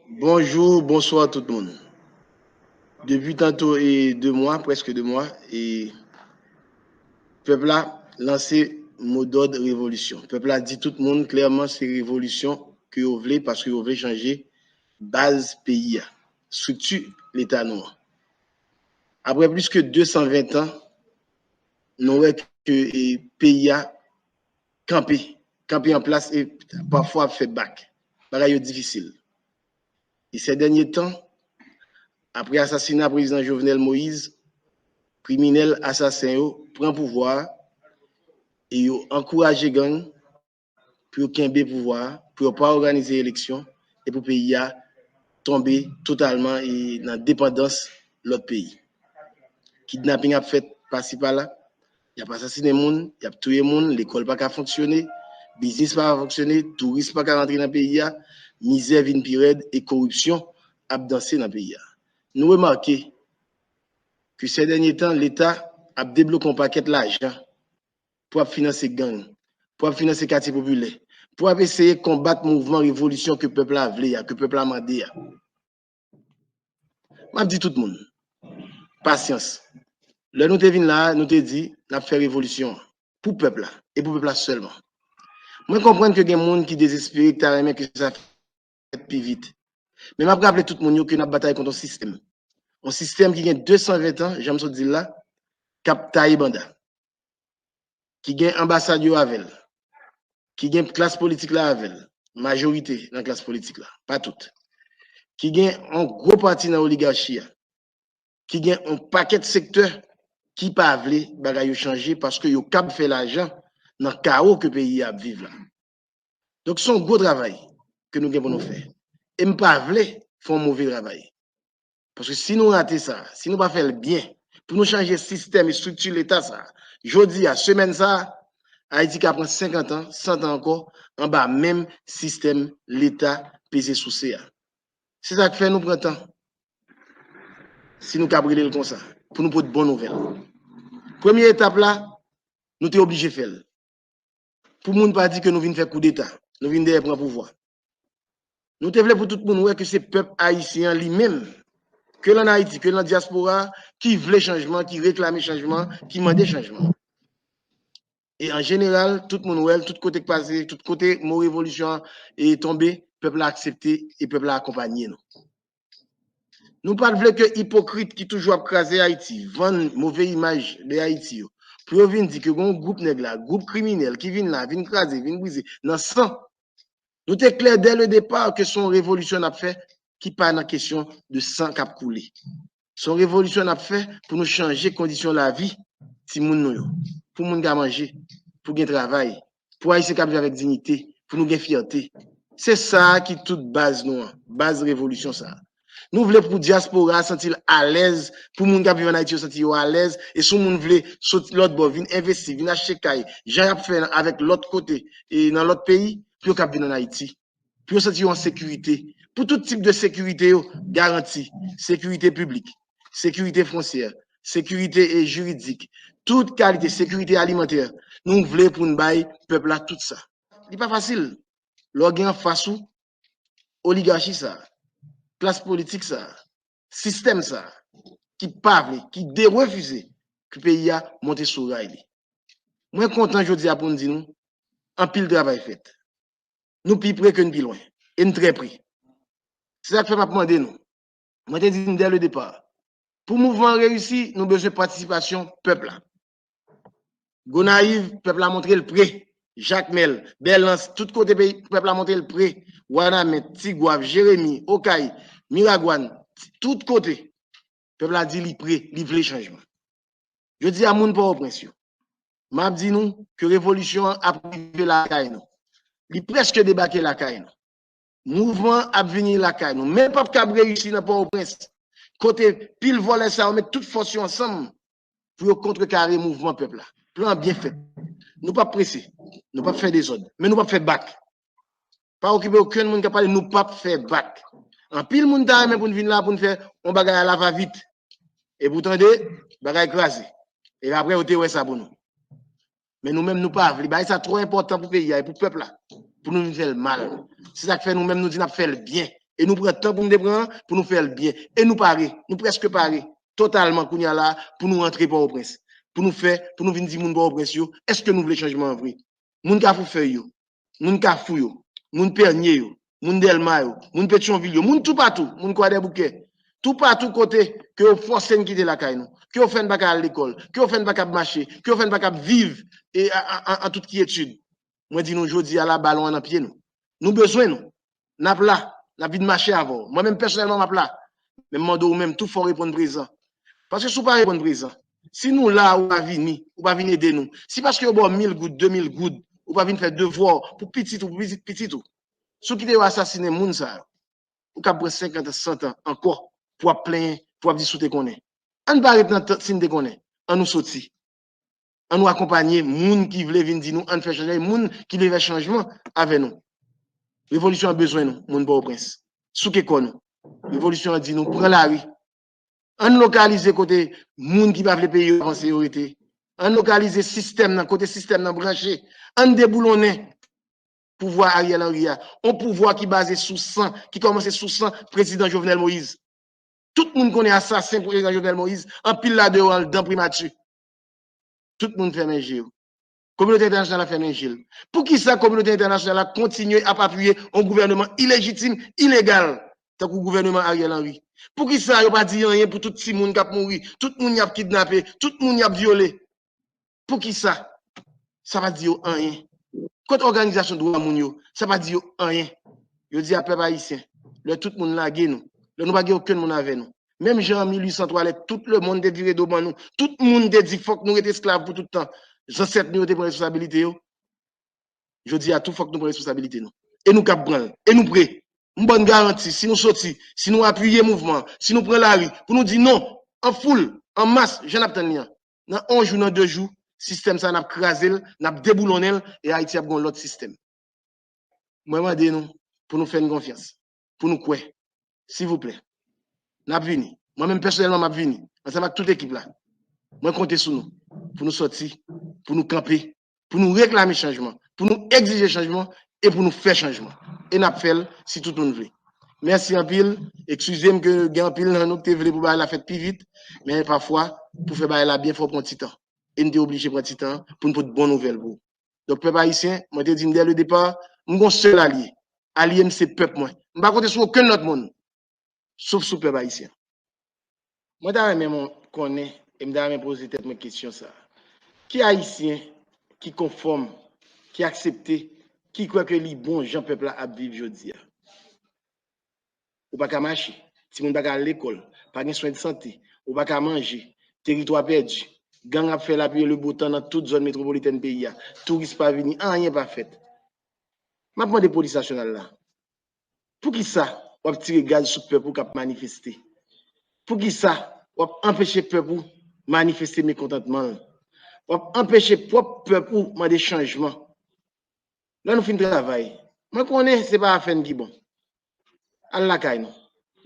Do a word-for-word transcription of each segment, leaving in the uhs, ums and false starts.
Bonjou, bonswa tout moun. Depi tanto e de mwa, prèske de mwa, e pèp la lanse modòd revolisyon. Pèp la di tout moun klèman se revolisyon ke yo vle paske yo vle chanje baz peyi a, estrikti leta nou an. Apre plis ke de san ven tan, nou wè ke e, peyi a kanpe, kanpe an plas e pafwa ap fè bak. Bagay yo difisil. E sè dènye tan, apre asasina prezidan Jovenel Moïse, kriminèl asasen yo pran pouvwa a e yo ankouraje gang pou yo kenbe pouvwa a, pou yo pa òganize eleksyon e pou peyi a tonbe totalman e nan depandans lòt peyi. Kidnaping ap fèt pasi pala, y ap asasinen moun, y ap touye moun, lekòl pa ka fonksyone, biznis pa ka fonksyone, touris pa ka rantre nan peyi a, mizè vin pi rèd e koripsyon ap danse nan peyi a. Nou remake ke sè dènye tan, Leta ap debloke yon pakèt lajan pou ap finanse gang, pou ap finanse katye popilè, pou ap eseye konbat mouvman revolisyon ke pèp la vle a, ke pèp la mande a. M ap di tout moun, pasyans. Lè nou te vin la a, nou te di n ap fè revolisyon an pou pèp la e pou pèp la sèlman. Mwen konprann ke gen moun ki dezespere, ki ta renmen ke sa fèt pi vit. Men m ap raple tout moun yo ke n ap batay kont yon sistèm. Yon sistèm ki gen de san ven tan, jan m sot di l la, k ap taye banda, ki gen anbasad yo avè l, ki gen klas politik la avè l, majorite nan klas politik la, pa tout, ki gen yon gwo pati nan oligachi a, ki gen yon pakèt sektè ki pa vle bagay yo chanje paske yo kab fè lajan nan kawo ke peyi a ap viv la. Donk, se yon gwo travay ke nou gen pou nou fè. E m pa vle fè yon move travay. Paske si nou rate sa, si nou pa fè l byen, pou nou chanje sistèm, estrikti Leta sa, jodi a, semèn sa, Ayiti ka pran senkant an, san tan ankò, anba menm sistèm Leta peze souse a. Se sa k fè nou pran tan. Si nou kab rele l konsa, pou nou pot bon nouvèl. Premye etap la, nou te oblije fè l. Pou moun pa di ke nou vin fè koudeta, nou vin dèyè pran pouvwa. Nou te vle pou tout moun wè ke se pèp ayisyen an li menm, ke l ann Ayiti, ke l nan dyaspora, ki vle chanjman, ki reklame chanjman, ki mande chanjman. E an jeneral, tout moun wè l, tout kote k pase, tout kote mo revolisyon an e tonbe, pèp la aksepte e pèp la akonpanye nou. Nou pa t vle ke ipokrit ki toujou ap kraze Ayiti, vann move imaj de Ayiti yo, pou yo vin di ke gen yon gwoup nèg la, gwoup kriminèl ki vin la, vin kraze, vin brize, nan san. Nou te klè dè le depa ke se yon revolisyon n ap fè ki pa nan kesyon de san k ap koule. Se yon revolisyon n ap fè pou nou chanje kondisyon lavi timoun nou yo, pou moun ka manje, pou gen travay, pou Ayisyen ka viv avèk diyite, pou nou gen fyète. Se sa a ki tout baz nou an, baz revolisyon sa a. Nou vle pou dyaspora a santi l alèz, pou moun k ap viv ann Ayiti yo santi yo alèz, e si yon moun vle sot lòt bò, vin envesti, vin achte kay, jan y ap fè avèk lòt kote, e nan lòt peyi, pou yo kab vin ann Ayiti, pou yo santi yo an sekirite, pou tout tip de sekirite yo garanti, sekirite piblik, sekirite fwontyè, sekirite e jiridik, tout kalite sekirite alimantè, nou vle pou n bay pèp la tout sa. Li pa fasil. Lè w gen anfas ou oligachi sa, klas politik sa, sistèm sa, ki pa vle, ki de refize ke peyi a monte sou ray li. Mwen kontan jodi a pou m di nou, anpil travay fèt. Nou pi pre ke n pi lwen. E n trè pre. Se sa k fè m ap mande nou. Mwen te di n dè le depa. Pou mouvman an reyisi, nou bezwen patisipasyon pèp la. Gonayiv, pèp la montre l pre. Jakmèl, Bèlans, tout kote peyi, pèp la montre l pre. Wanament, Tigwav, Jeremi, Okay, Miragwàn, tout kote. Pèp la di li pre, li vle chanjman. Jodi a, moun Pòtoprens yo, m ap di nou ke revolisyon an ap rive lakay nou. Li prèske debake lakay nou. Mouvman an ap vini lakay nou. Men p ap kab reyisi nan Pòtoprens, kote pil vòlè sa yo met tout fòs yo ansanm pou yo kontrekare mouvman pèp la. Plan an byen fèt. Nou p ap prese. Nou p ap fè dezòd. Men nou p ap fè bak. Pa okipe okenn moun k ap pale, nou p ap fè bak. Anpil moun ta renmen pou n vin la, pou n fè yon bagay a la va vit. Epi w tande, bagay kraze. Epi apre, yo te wè sa pou nou. Men nou menm, nou pa vle. Bagay sa twò enpòtan pou peyi a e pou pèp la, pou nou vin fè l mal. Se sa k fè nou menm, nou di n ap fè l byen. E nou pran tan pou nou te pran an, pou nou fè l byen. E nou pare, nou prèske pare totalman kounye a la pou nou antre Pòtoprens. Pou nou fè, pou nou vin di moun Pòtoprens yo, èske nou vle chanjman an vre? Moun Kafou Fèy yo, moun Kafou yo, moun Pènye yo, moun Dèlma yo, moun Petyonvil yo, moun toupatou, moun Kwadèboukè, toupatou kote ke yo fòse n kite lakay nou, ke yo fè n pa ka al lekòl, ke yo fè n pa kab mache, ke yo fè n pa kab viv e, a, a, a, an tout kyetid. Mwen di nou jodi a la, balon an nan pye nou. Nou bezwen nou. N ap la, n ap vin mache avè w. Mwen menm pèsonèlman, m ap la. Men m mande w menm tou fò w reponn prezan. Paske si w pa reponn prezan, si nou la, ou pa vini, ou pa vin ede nou, si paske yo ba w mil goud, de mil goud, ou pa vin fè devwa w pou pitit ou, pou pitit pitit ou, si w kite yo asasinen moun sa yo, ou kab pran senkant an, san an ankò pou w ap plenyen, pou w ap di si w te konnen. Ann pa ret nan tant si n te konnen. Ann nou soti. Ann nou akonpanye moun ki vle vin di nou ann fè chanjman, e moun ki vle fè chanjman avè nou. Revolisyon an bezwen nou, moun Pòtoprens. Souke kò nou. Revolisyon an di nou pran lari. Ann lokalize kote moun ki pa vle peyi yo avanse yo rete. Ann lokalize sistèm nan, kote sistèm nan branche. Ann deboulonnen pouvwa Ariel Henry a. Yon pouvwa ki baze sou san, ki kòmanse sou san prezidan Jovenel Moïse. Tout moun konnen asasen prezidan Jovenel Moïse, anpil ladan yo anndan primati. Tout moun fèmen je yo. Kominote entènasyonal la fèmen je l. Poukisa kominote entènasyonal la kontinye ap apiye yon gouvèneman ilejitim, ilegal, tankou gouvèneman Ariel Henry? Poukisa yo pa di anyen pou tout timoun k ap mouri, tout moun y ap kidnape, tout moun y ap vyole? Poukisa? Sa pa di yo anyen. Kot òganizasyon dwa moun yo? Sa pa di yo anyen. Yo di a pèp ayisyen, lè tout moun lage nou, lè nou pa gen okenn moun avè nou. Menm jan an mil uit san twa, lè tout lemonn te vire do ban nou, tout moun te di fòk nou ret esklav pou tout tan, zansèt nou yo te pran responsabilite yo. Jodi a tou, fòk nou pran responsabilite nou. E nou kab pran l. E nou pre. M ba n garanti, si nou soti, si nou apiye mouvman an, si nou pran lari, pou nou di non, an foul, an mas, jan n ap tann li an, nan yon jou, nan de jou, sistèm sa a, n ap kraze l, n ap deboulonnen l, e Ayiti ap gen yon lòt sistèm. Mwen mande nou pou nou fè n konfyans, pou nou kwè. Silvouplè, n ap vini. Mwen menm pèsonèlman, m ap vini, ansanm ak tout ekip la. Mwen konte sou nou, pou nou sòti, pou nou kanpe, pou nou reklame chanjman, pou nou egzije chanjman e pou nou fè chanjman. E n ap fè l si tout moun vle. Mèsi anpil. Eskize m ke gen anpil nan nou ki te vle pou bagay la fèt pi vit, men pafwa, pou fè bagay la byen, fò w pran ti tan. E n te oblije pran ti tan pou n pote bon nouvèl pou ou. Donk, pèp ayisyen, mwen te di n dè le depa, m gon sèl alye. Alye m se pèp mwen. M pa konte sou okenn lòt moun, sof sou pèp ayisyen. Mwen ta renmen mwen konnen, e m ta renmen poze tèt mwen kesyon sa a. Ki ayisyen ki konfòm, ki aksepte, ki kwè ke li bon jan pèp la ap viv jodi a? Ou pa ka mache, timoun pa ka al lekòl, pa gen swen de sante, ou pa ka manje, teritwa pèdi, gang ap fè lapli e lebotan nan tout zòn metwopolitèn peyi a, touris pa vini, anyen pa fèt. M ap mande polis nasyonal la, poukisa w ap tire gaz sou pèp ou k ap manifeste? Poukisa w ap anpeche pèp ou manifeste mekontantman l? W ap anpeche pwòp pèp ou mande chanjman. Lè nou fin travay, mwen konnen se pa afè n ki bon. Al lakay nou.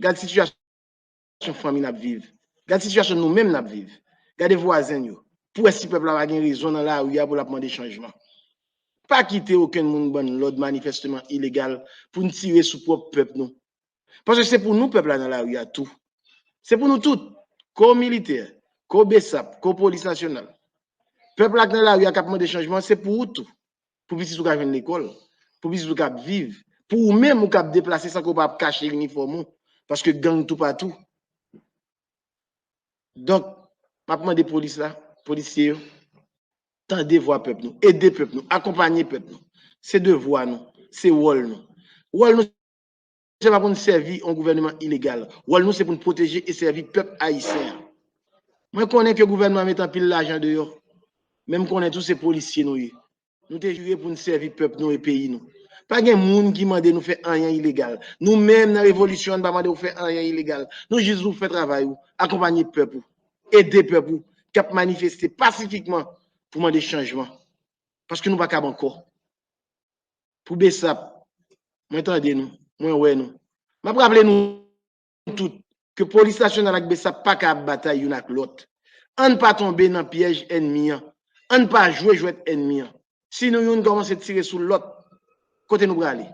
Gad sitiyasyon fanmi n ap viv. Gad sitiyasyon nou menm n ap viv. Gade vwazen n yo. Pou wè si pèp la pa gen rezon nan lari a pou l ap mande chanjman. Pa kite okenn moun ban n lòd manifèsteman ilegal pou n tire sou pwòp pèp nou. Paske se pou nou pèp la nan lari a tou. Se pou nou tout. Ke w militè, ke w besap, ke w polis nasyonal. Pèp la k nan lari a k ap mande chanjman, se pou ou tou. Pou pitit ou ka jwenn lekòl, pou pitit ou ka ap viv, pou ou menm ou ka ap deplase san ke w pa ap kache inifòm ou, paske gang toupatou. Donk, m ap mande polis la, polisye yo, tande vwa pèp nou, ede pèp nou, akonpanye pèp nou. Se devwa nou, se wòl nou. Wòl nou, se pa pou n sèvi yon gouvèneman ilegal. Wòl nou, se pou n pwoteje e sèvi pèp ayisyen an. Mwen konnen ke gouvènman an met anpil lajan deyò, men m konnen tou se polisye nou ye. Nou te jire pou n sèvi pèp nou e peyi nou. Pa gen moun ki mande nou fè anyen ilegal. Nou menm nan revolisyon an, n pa mande w fè anyen ilegal. Nou jis di w fè travay ou, akonpanye pèp ou, ede pèp ou k ap manifeste pasifikman pou mande chanjman. Paske nou pa kab ankò. Pou besap, mwen tande nou, mwen wè nou. M ap raple nou tout ke polis nasyonal ak besap pa ka ap batay youn ak lòt. Ann pa tonbe nan pyèj ènmi an. Ann pa jwe jwèt ènmi an. Si nou youn kòmanse tire sou lòt, kote nou prale?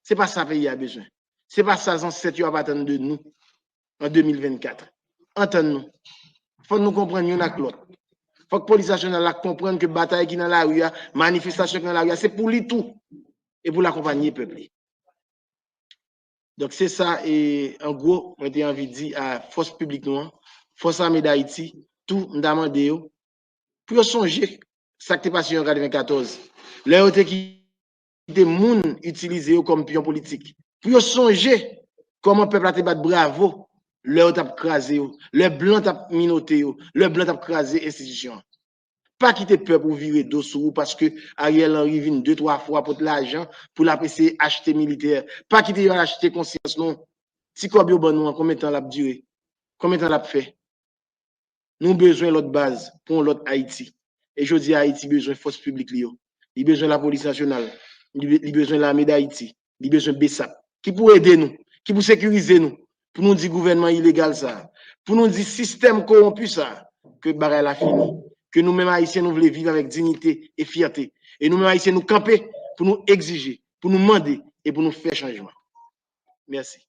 Se pa sa peyi a bezwen. Se pa sa zansèt yo ap atann de nou an de mil vennkat. Antann nou. Fòk nou konprann youn ak lòt. Fòk polis nasyonal la konprann ke batay ki nan lari a, manifestasyon ki nan lari a, se pou li tou. E pou l akonpanye pèp li. Donk, se sa, e, an gwo, mwen te anvi di a fòs piblik nou an, fòs ame Dayiti, tou, m ta mande yo, pou yo sonje sa k te pase yo an katrevenkatòz. Lè yo te kite moun itilize yo kòm pyon politik. Pou yo sonje kòman pèp la te bat bravo lè yo t ap kraze yo, lè blan t ap minote yo, lè blan t ap kraze enstitisyon an. Pa kite pèp ou vire do sou ou paske Ariel Henry vin de, twa fwa pot lajan pou l ap eseye achte militè. Pa kite yo al achte konsyans nou. Ti kòb yo ban nou an, konbyen tan l ap dire? Konbyen tan l ap fè? Nou bezwen lòt baz pou yon lòt Ayiti. E jodi a, Ayiti bezwen fòs piblik li yo. Li bezwen lapolis nasyonal. Li be-, li bezwen lame Dayiti. Li bezwen besap. Ki pou ede nou, ki pou sekirize nou, pou nou di gouvènman ilegal sa a, pou nou di sistèm kowonpi sa a, ke bagay la fini, ke nou menm Ayisyen nou vle viv avèk diyite e fyète. E nou menm Ayisyen nou kanpe pou nou egzije, pou nou mande e pou nou fè chanjman. Mèsi.